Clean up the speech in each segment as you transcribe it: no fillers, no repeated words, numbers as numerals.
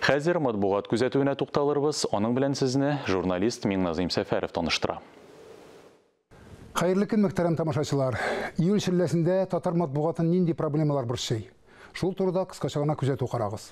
Хәзер матбугат күзәтүенә тукталырбыз. Аның белән сезне журналист Миңназыйм Сәфәров таныштыра. Хәерле көн, мөхтәрәм тамашачылар. Июль челләсендә татар матбугатын нинди проблемалар борчый? Шул турыда кыскача гына күзәтү карагыз.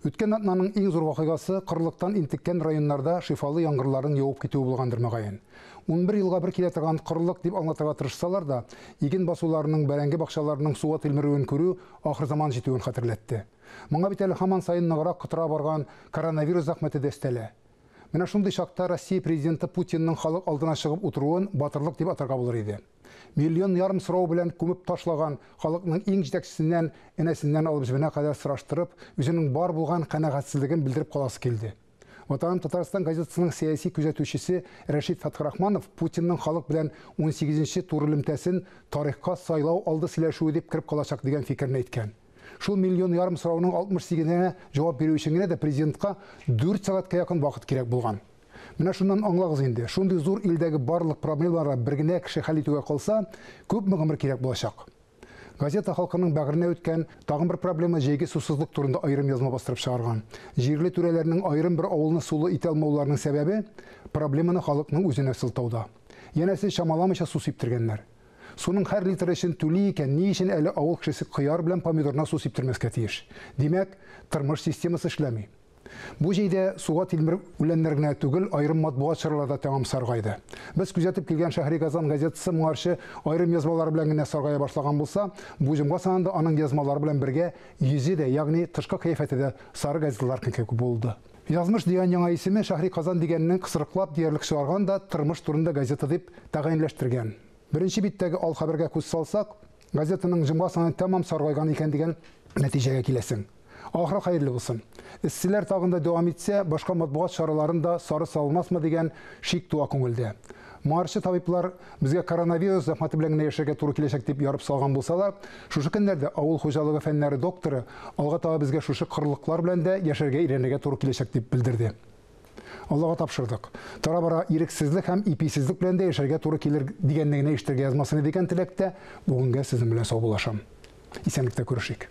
Үткән атнаның иң зур вакыйгасы корылыктан интеккән районнарда шифалы яңгырларның явып китүе булгандыр, мөгаен. 11 елга бер килә торган корылык дип аңлатырга тырышсалар да, иген басуларының, бәрәңге бакчаларының суга тилмерүен күрү ахырзаман җитүен хәтерләтте. Моңа бит әле һаман саен ныграк котыра барган коронавирус зәхмәте дә өстәлә. Менә шундый чакта Россия президенты Путинның халык алдына чыгып утыруын батырлык дип атарга булыр иде. Миллион ярым сорау белән күмеп ташлаган халыкның иң җитәкчесеннән энәсеннән алып җебенә кадәр сораштырып, үзенең бар булган канәгатьсезлеген белдереп каласы килде. Ватаным Татарстан газетасының сәяси күзәтүчесе Рәшит Фәтхрахманов Путинның халык белән 18нче тур элемтәсен тарихка сайлау алды сөйләшүе дип кереп калачак дигән фикерен әйткән. Шул миллион ярым сорауның 68-енә җавап бирү өчен генә дә президентка 4 сәгатькә якын вакыт кирәк булган. Менә шуннан аңлагыз инде, шундый зур илдәге барлык проблемаларга бер генә кеше хәл итүгә калса, күпме гомер кирәк булачак. Газета халкының бәгыренә үткән тагын бер проблема җәйге сусызлык турында аерым язма бастырып чыгарган. Җирле түрәләрнең аерым бер авылны сулы итә алмауларының сәбәбе проблеманы халыкның үзенә сылтауда. Янәсе чамаламыйча су сиптергәннәр. Суның һәр литры өчен түли икән, ни өчен әле авыл кешесе кыяр белән помидорына су сиптермәскә тиеш? Димәк, тормыш системасы эшләми. Бу җәйдә суга тилмереп үләннәр генә түгел, аерым матбугат чаралары да тәмам саргайды. Без күзәтеп килгән Шәһри Казан газетасы моңарчы аерым язмалары белән генә саргая башлаган булса, бу җомга санында аның язмалары белән бергә йөзе дә, ягъни тышкы кыяфәте дә сары газеталар кебек булды. Язмыш дигән яңа исеме Шәһри Казан дигәннең кысрыклап диярлек чыгарган да тормыш турында газета дип тәгаенләштергән. Беренче биттәге ал хәбәргә күз салсак, газетаның җомга саны тәмам саргайган икән дигән нәтиҗәгә киләсең. Ахыры хәерле булсын. Эсселәр тагын да дәвам итсә, башка матбугат чараларын да сары салмасмы дигән шик туа күңелдә. Моңарчы табиблар безгә коронавирус зәхмәте белән генә яшәргә туры киләчәк дип ярып салган булсалар, шушы көннәрдә авыл хуҗалыгы фәннәре докторы алга таба безгә шушы корылыклар белән дә яшәргә өйрәнергә туры киләчәк дип белдерде. Аллага тапшырдык. Тора-бара ирексезлек һәм иписезлек белән дә яшәргә туры килер дигәнне генә ишетергә язмасын иде дигән теләктә бүгенгә сезнең белән саубуллашам. Исәнлектә күрешик.